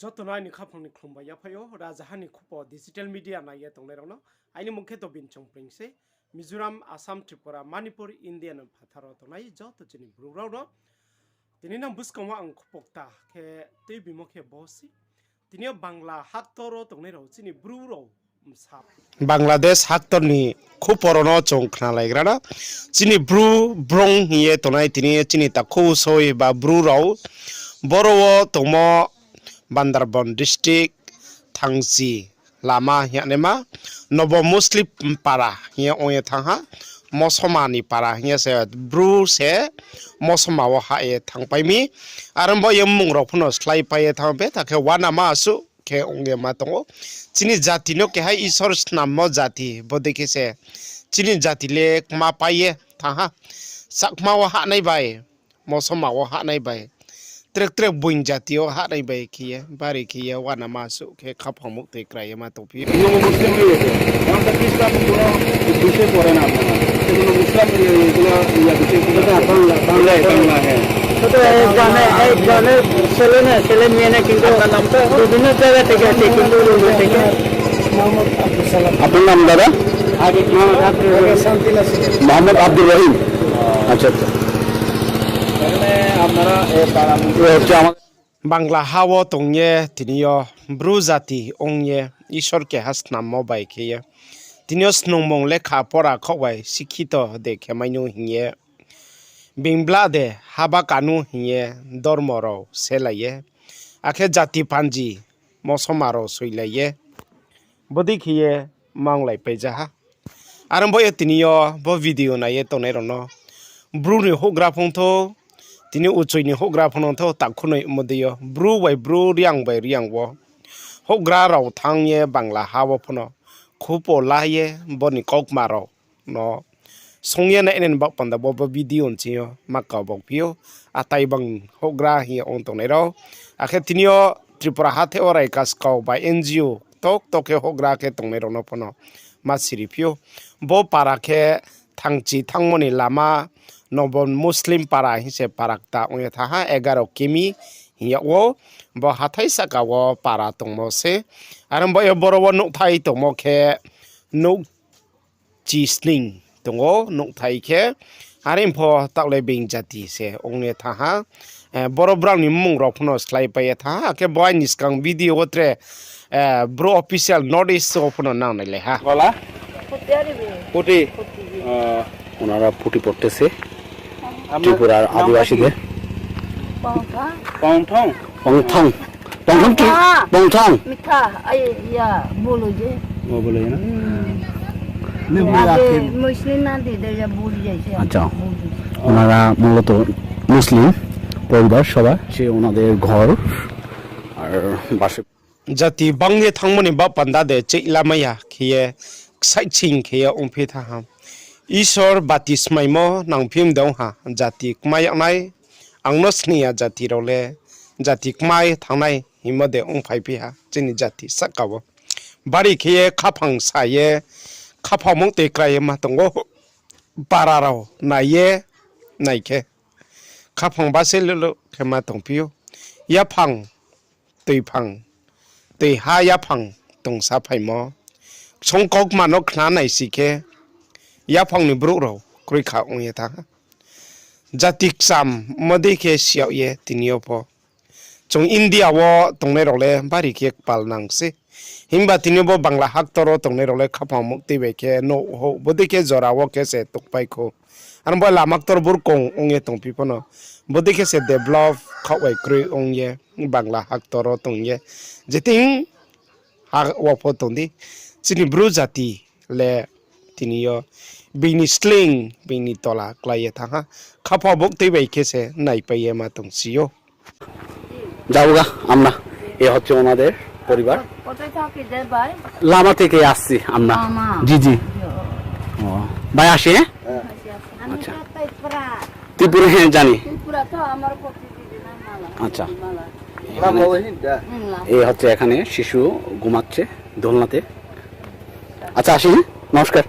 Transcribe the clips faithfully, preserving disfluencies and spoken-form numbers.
Joto no aini khaphang ni khlum bai yaphai ou, rajaha ni khupo digital media nai ye tongnai rao no. Aini mung khe Tobin Chongpring se, Mizoram, Assam, Tripura, Manipur, India ni phathar wo tongnai joto chini Bru rao no. Tini nang buskang wo ang khupo kta khe tuibimo khe bo se. Tini yo Bangla haktor wo tongnai rao chini Bru rao bsa. Bangladesh haktor ni khupo rao no chung khnalaigra na. Chini Bru brong hing ye tongnai tini chini takhu soi ba Bru rao. Boro wo tongmo Bandarban district, Thangchi lama hing ye naima, Nobo Muslim para hing ye ong ye thanng ha, Mosoma ni para hing ye se Bru se Mosoma wo hah ye thanngpai mi. Are bo ye mmung rao pho no sláipai ye thanng phe, ta khe uanama asuh khe ong ye ma tong ou. Chini jati no keha Isor snammo jati, bodei khe se chini jati le kma pai ye thanng ha. Chakma wo hahnai bai, Mosoma wo hahnai bai, trek trek boing jati yo hahnai bai khe ye, bari khe ye uanama asuh khe khaphang muktoi krai ye ma tongphi. Muslim, Islam কোনো বিষয় পড়ে না আপনারা। কোনো ইসলাম, ইয়ে, এগুলো, ইয়ে, বিষয় কোনো এটা বাংলা, বাংলা, বাংলা, হ্যাঁ। শুধু একজনে, একজনের ছেলে না, ছেলে মেয়ে না, কিন্তু আপনার নামটা? বিভিন্ন জায়গা থেকে আছে, কিন্তু অন্য থেকে। আপনার নাম দাদা? আগে মোহাম্মদ আব্দুর রহিম। মোহাম্মদ আব্দুর রহিম। আচ্ছা, আচ্ছা। এখানে আপনারা, এ, পাড়া এ হচ্ছে আমার Bangla ha wo tong ye tini yo Bru jati ong ye Isor keha snammo bai khe ye, tini yo snungmung lekha pora khaoh bai sikhito de khe mai nu hing ye, being bla de haba kanu hing ye dormo rao selai ye, akhe jati panji Mosoma rao soilai ye, bodei khe ye manglaipai ja ha. Are bo ye tini yo bo video nai ye tongnai rao no Bru ni houhgra phung thou, tini uchoi ni houhgra phung no thou, takhu noi mo dei yo Bru bai Bru, Reang bai Reang wo houhgra rao thanng ye Bangla ha wo pho no khupo la ye bo ni kaukma rao no song ye nai nai ni baoh panda bo, bo video nching yo ma kau bau phi ou, atai bang houhgra hing ye ong tongnai rao. Akhe tini yo Tripura hathe wo raika skau bai N G O tok tok khe houhgra khe tongnai rao no pho no ma siri phi ou. Bo para khe Thangchi thanngmo ni lama, Nobo Muslim para hing se para kta ong ye thanng ha, egaro kimi hing yag wo. Bo hathái sahka wo para tongmo se. Are bo ye boro wo nouhthai tongmo khe nouh chi sning tong ou, nouhthai khe. Are pho taoh le being jati se ong ye thanng ha. Eh, boro brao ni mmung rao pho no sláipai ye thanng ha. Akhe bo aini skang video wo tre, eh, Bru official North East wo pho no nang nailai ha. পুটি। ওনারা পুটি পড়তেছে ত্রিপুরার আদিবাসীদের। পংথং। পংথং। পংথং কি? পংথং। মিঠা, এই, ইয়া, বলো যে। ও, বলো যে না? হুম। লেবু আগে আছে। মুসলিম না দিতে, যে বলি যাইছে। আচ্ছা। বলি। ওনারা মূলত মুসলিম পরিবার সবার। সে ওনাদের ঘর আর বাসা। Jati bang ye thanngmo ni baoh panda de cheihlamai ya khe ye, ksaihching khe ye ongphi thanng ha. Isor bati smaimo nangphi mde ong ha, jati kma yagnai, ang no sning ya jati rao le, jati kmai thanngnai hingmo de ongphaiphi ha chini jati sahka wo. Bari khe ye khaphang sa ye, khaphang mung tei krai ye ma tong ou, para rao nai ye, nai khe. Khaphang ba se lulu khe ma tongphi ou. Yaphang, toiphang, toiha yaphang tongsa phaimo. Songkaukma no khna naisi khe, yaphang ni brouh rao kroi kha ong ye thanng ha. Jati kcham mo dei khe si yag ye tini yo pho. Chung India wo tongnai rao le bari khe kpal nang se. Himba tini yo bo Bangla haktor wo tongnai rao le khaphang muktui bai khe nouh houh bodei khe jora wo khe se tongpai khou. Aro bo lama ktor burkong ong ye tongphi pho no, bodei khe se develop khaoh bai kroi ong ye Bangla haktor wo tong ye. Jeting ha wo pho tong di, chini Bru jati le tini yo bini sleing, bini tola klái ye thanng ha. Khaphang muktui bai khe se naipai ye ma tongsi ou. যাবোগা আমরা। এ হচ্ছে ওনাদের পরিবার। কোথায় থাকি যে ভাই? লামা থেকে আসছি আমরা। লামা। জি, জি। ও। ও, ভাই আসি, হ্যাঁ? আসি, আসি। আমি আচ্ছা। তো ত্রিপুরা। ত্রিপুরা, হ্যাঁ, জানি। ত্রিপুরা তো আমার প্রতিবেশী না, মালা। আচ্ছা। মালা। এখানে, হুম, লামা। এই হচ্ছে এখানে শিশু ঘুমাচ্ছে দোলনাতে। আচ্ছা, আসি, হ্যাঁ? নমস্কার।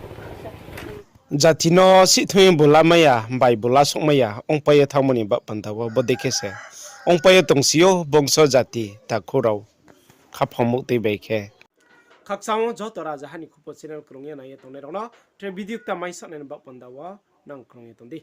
Jati no sihthong ye bula mai ya, bai bula souhmai ya, ongpai ye thanngmo ni baoh panda wo bodei khe se ongpai ye tongsi ou bongso jati takhu rao. Khaphang muhtui bai khe. Khakchang wo joto raja ha ni khupo channel krung ye nai ye tongnai rao no, tre video kta mai sahnai ni baoh panda wo nang krung ye tong di.